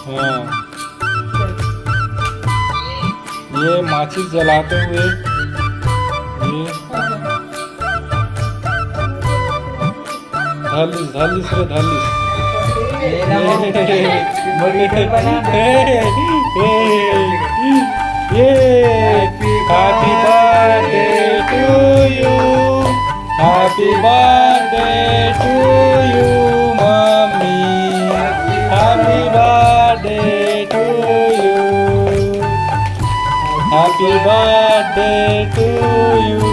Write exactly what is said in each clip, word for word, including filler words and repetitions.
हाँ। ये माचिस जलाते हुए, ये धलिस, धलिस रे, धलिस। ये ना, ये, ये, ये, ये, happy birthday to you, happy birthday to you, mommy, happy birthday to you, happy birthday to you.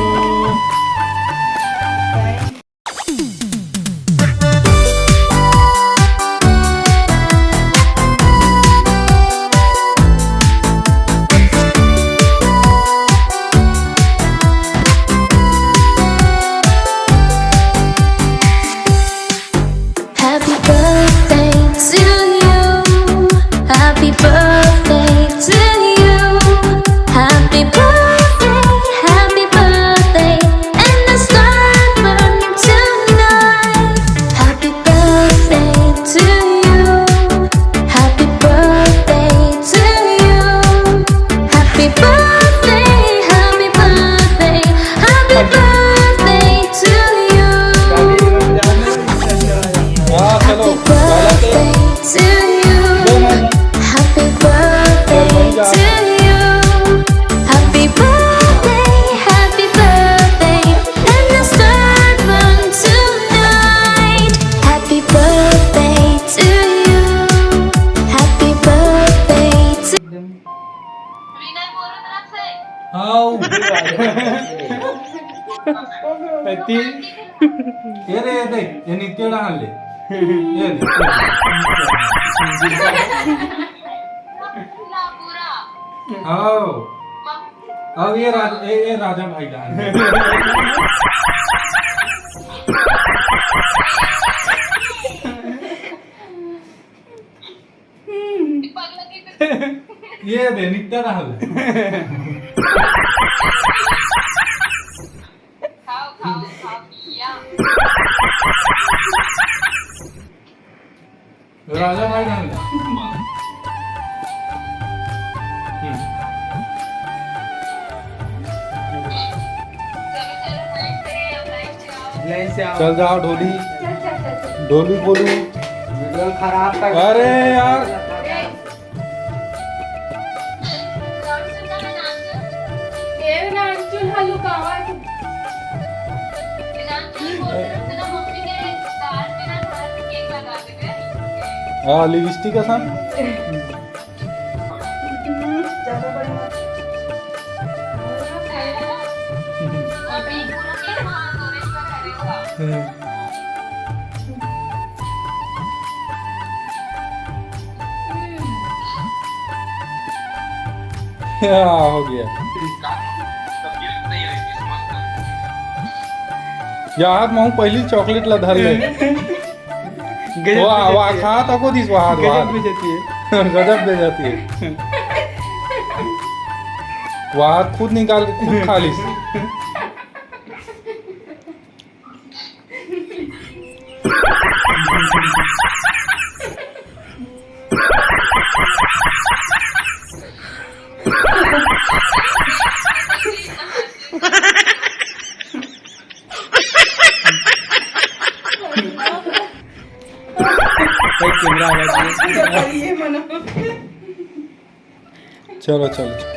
Happy birthday to you. Happy birthday to you. Happy birthday, happy birthday, and a star burn tonight. Happy birthday to you. Happy birthday to you. Happy birthday, happy birthday, happy birthday to you. हाँ, चलो, Happy पहला तो birthday to you. दो महीना। Happy birthday वही जा। To you. Happy birthday, happy birthday, and a star burn tonight. Happy birthday to you. Happy birthday to हाँ। तीन। ये रे, ये देख, ये नित्य डाल ले। ये ले। हाँ। अब ये राज-, ये, ये राजा भाई डाल ले। ये दे, नित्य डाल ले। खाओ, खाओ, खाओ, या। राजा भाई डाल ले। हम्म। चलो, चलो, लाइन से आओ, लाइन से आओ। चल जाओ ढोली। चल, चल, चल, चल। ढोली बोलू। वीडियो खराब कर अरे यार। ए, नानचुन हा लुकावा है। हाँ, लिपस्टिक असन। हाँ, हो गया। यार, मैं पहली चॉकलेट ला धर ले। गजब वाह, बेइज्जती वाह, है। खा तो को दिस, वाह, गजब वाह। बेइज्जती है। गजब बेइज्जती है। वाह, खुद निकाल के खुद खा लिस। कैमरा आ रहा है। चलो, चलो, चलो।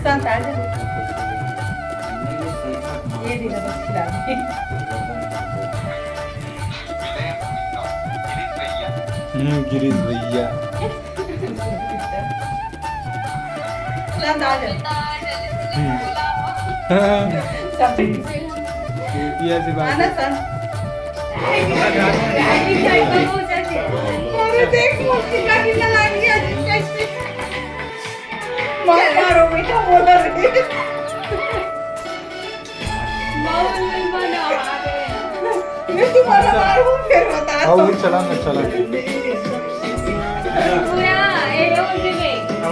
संत आ जा। ये भी बस खिला दे। हम्म, गिरीश भैया। संत आ जा। हम्म। सब ये ऐसी बात आना है। संत। अरे देख, मुस्किल का कितना लाग गया। मार मारो बेटा, बोला रे। मैं तुम्हारा मारूं, फिर बता। हाँ, वही चला, मैं चला। पूरा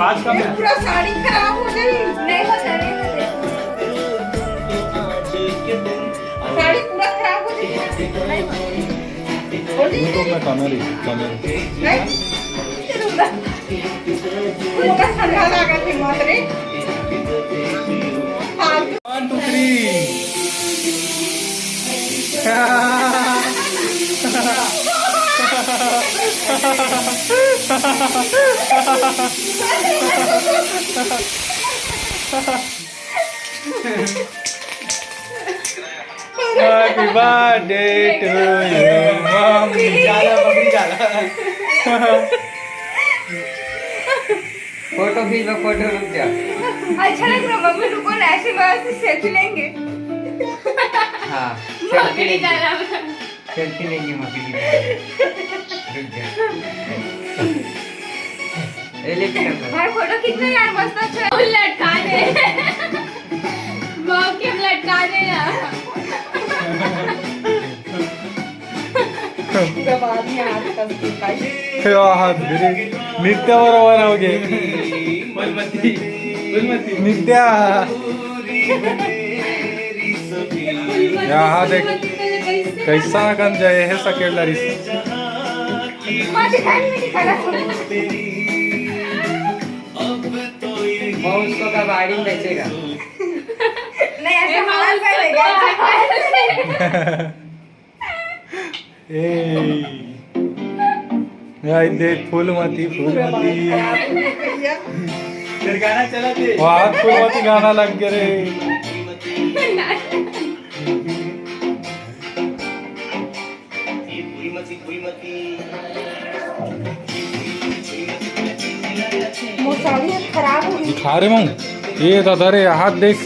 आज का पूरा साड़ी खराब हो जाई। नहीं होता, नहीं होता। साड़ी पूरा खराब हो जाई। हो जाई। YouTube में कमेंट, कमेंट। नहीं? पूरा ठंडा लागत हे मत रे। हाँ। One, two, three. Happy birthday to you, mummy. जाला, मम्मी जाला। फोटो खींच लो, फोटो, रुक जा। अच्छा लग रहा मम्मी, रुको ना, ऐसे वहां से सेल्फी लेंगे। हाँ, मम्मी सेल्फी नहीं लेंगे। जा रहा। सेल्फी लेंगे मम्मी की। रुक जा। ए, ले पिकअप कर। भाई फोटो खींचना यार, मस्त अच्छा है। लटका दे। मॉम के हम लटका दे यार। पूरा बाद में हाथ फंस गई भाई। हे हाथ मेरे नित्या बरोबर हो गए। बोल मती, बोल मती। नित्या। यहाँ देख, कैसा गंज है, है सकेला रिस। वो उसको कबाड़ी में बेचेगा। नहीं, ऐसे ए, मार मार पहले उसको गया। ए, यार देख, फूलमती, फूलमती। फिर गाना चला दे। वाह, फूलमती गाना लग गया रे। मोर साड़ी खराब हो गई। दिखा रे मऊ। ये दादा रे, हाथ देख।